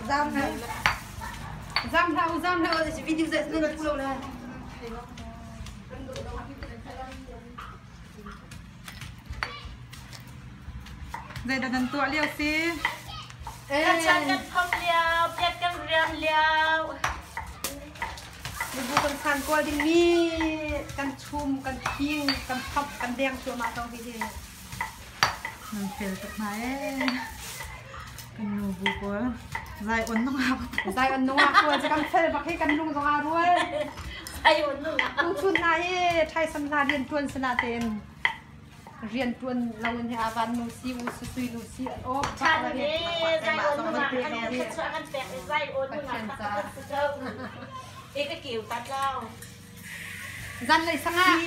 Zam Zam hlah u, zam hlah u, video zai nan pu lo le. Zeidah nan tuah lio si? Kan chan kan phom lio, piat kan riam lio. Mibu kan san kual dingmi kan chum, kan phing, kan phomh, kan deng cuahmah ko hi hi. Nan fel tuk hna ee. Kan nu bu pawl. Zai on nungak. Zai on nungak pawl cu kan fel bak hi kan lung zong aa rual. Zai on nungak. Tu chun hna hi ṭhaisam hna rian ṭuan sana tein rian ṭuan lo in hi avan nu si u su sui nu si an awk Chan ne zai on nungak kan thluachuah kan pek i zai on nungak tak si ko. E ka keu ta tlau. Zanlei sangah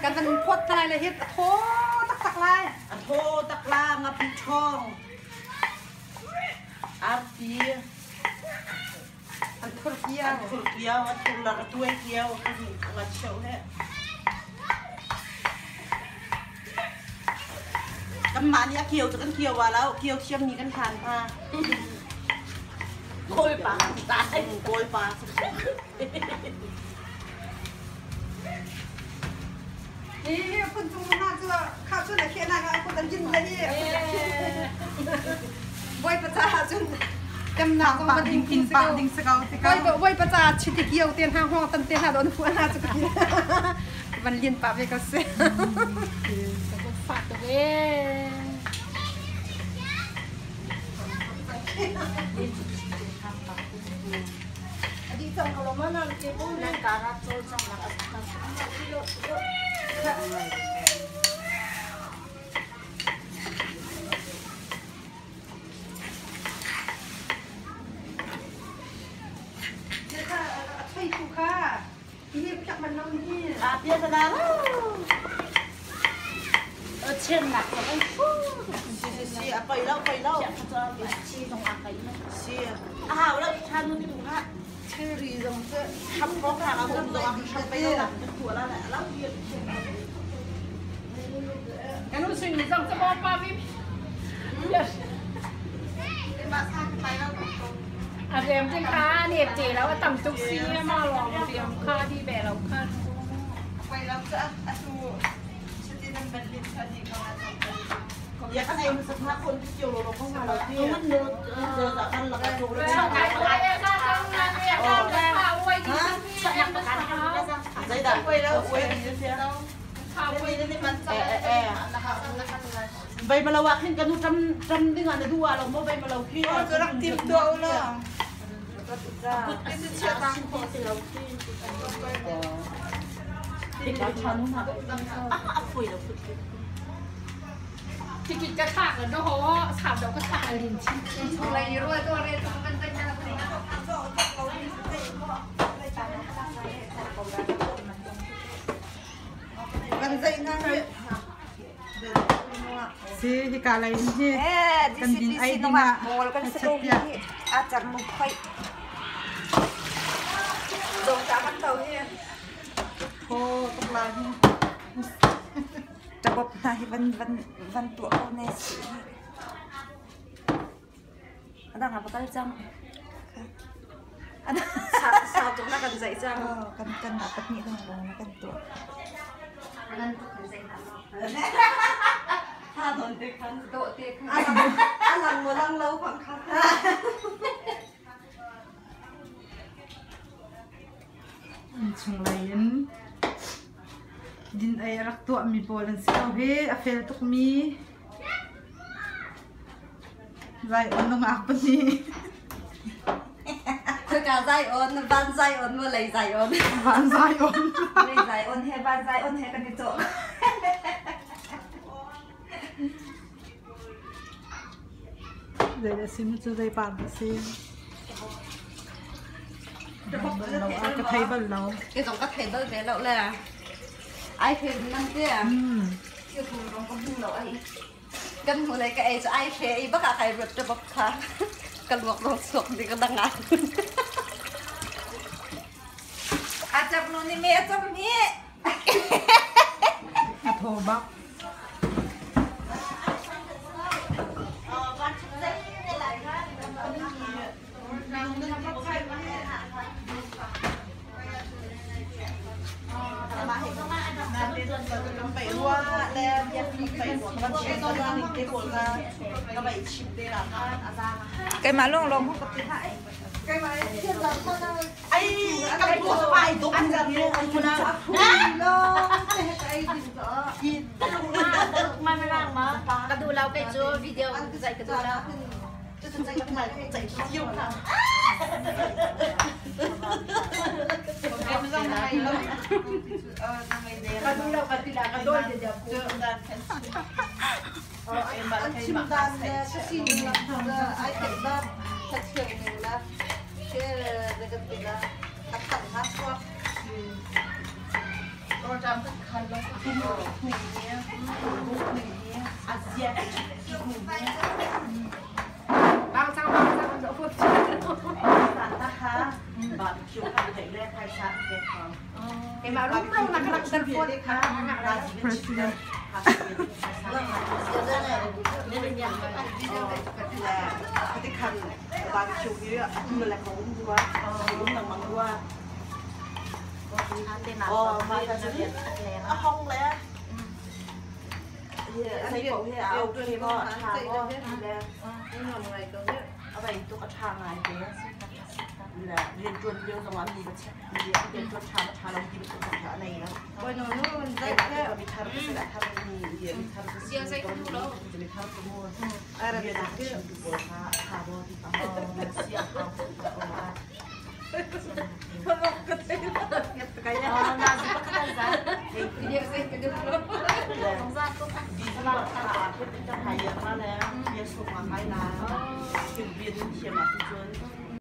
kan van phawt ta lai le hi a thaw taktak lai. A thaw tak la ngapi ṭhawng. Arti. An thur kiau. An thur kiau, a thur lak a tuai kiau, ka nih nga cheu he. Kanmah nih a kiau cu kan kiau wa lo, kiau thiam mi kan hlan hna. Kawl pa kan Kawl pa. Hi phun chung hna cu kha cun a khehnak ah kut an kin le hi Bawipa caah cun temnak zong van ing kin pah ding si ko ti ko. Bawipa caah chiti kio te hna hong tan te hna don fu hna cu van lin pa ve ko si. Fa tuk ee. Kan suy zong cu pa vi A rem ding kha nep te lo a tam tuk si ma lawng riam kha di be lo kha. Ya kan ay sa na kon ti lo lo ko nga lo ti. Bay malawak hin kanu tam tam ding ana duwa lo mo bay malaw khi. Oh, cu rak tim tuah u law. Tikit ka thlak do ho sap do ka thlak alin chi. Lei rua to re to kan tai na Kan zai na hi. Si hika lei in hi kan din ai ding ah kan a chat piak. A char mu phai. Dong ta kan tau hi. Thaw tuk lai hi. Tabop hna hi van van van tuah ko ne si. Adang apa kal cang? Sau tuk na kan zaih cang. Kan kan dapat ni dong dong kan tuah. Do te khan. Alang mo lang lo phang kha. Innchung lei in din ei a rak tuahmi pawl an si ko hi. A fel tukmi zai on nungak pahnih. Khaka zai on, van zai on, mo lei zai on. Van zai on. Lei zai on he van zai on he kan i cawh. Zei dah si mu cu zei par dah si. Ka thei bal lo. Cái dòng ka thei bal ve lo le. Ai thei nan te. Cái thùng rong ka hmu lo ai. Kan hmu lei ka ei cu ai hre i bak ah kai ruat te bak kha. Ka luak rong chuak di ka dang ah. A chap nu ni me a chap mi. A thaw bak. Keimah lawng lawng hong ka ti hlah. Ai, kan bu sa pai dong an zan lu an na. Ka duh lo kei cu video zai ka duh lo. Ka duh lo ka ti la ka dawi de de ku. An chim dan le ka sining lam hna ai theih la thathiang ning la share le kan ti la a than ha suak. Bang sang bang sang zo phut. Keimah rum rum na ka rak dar phut. President.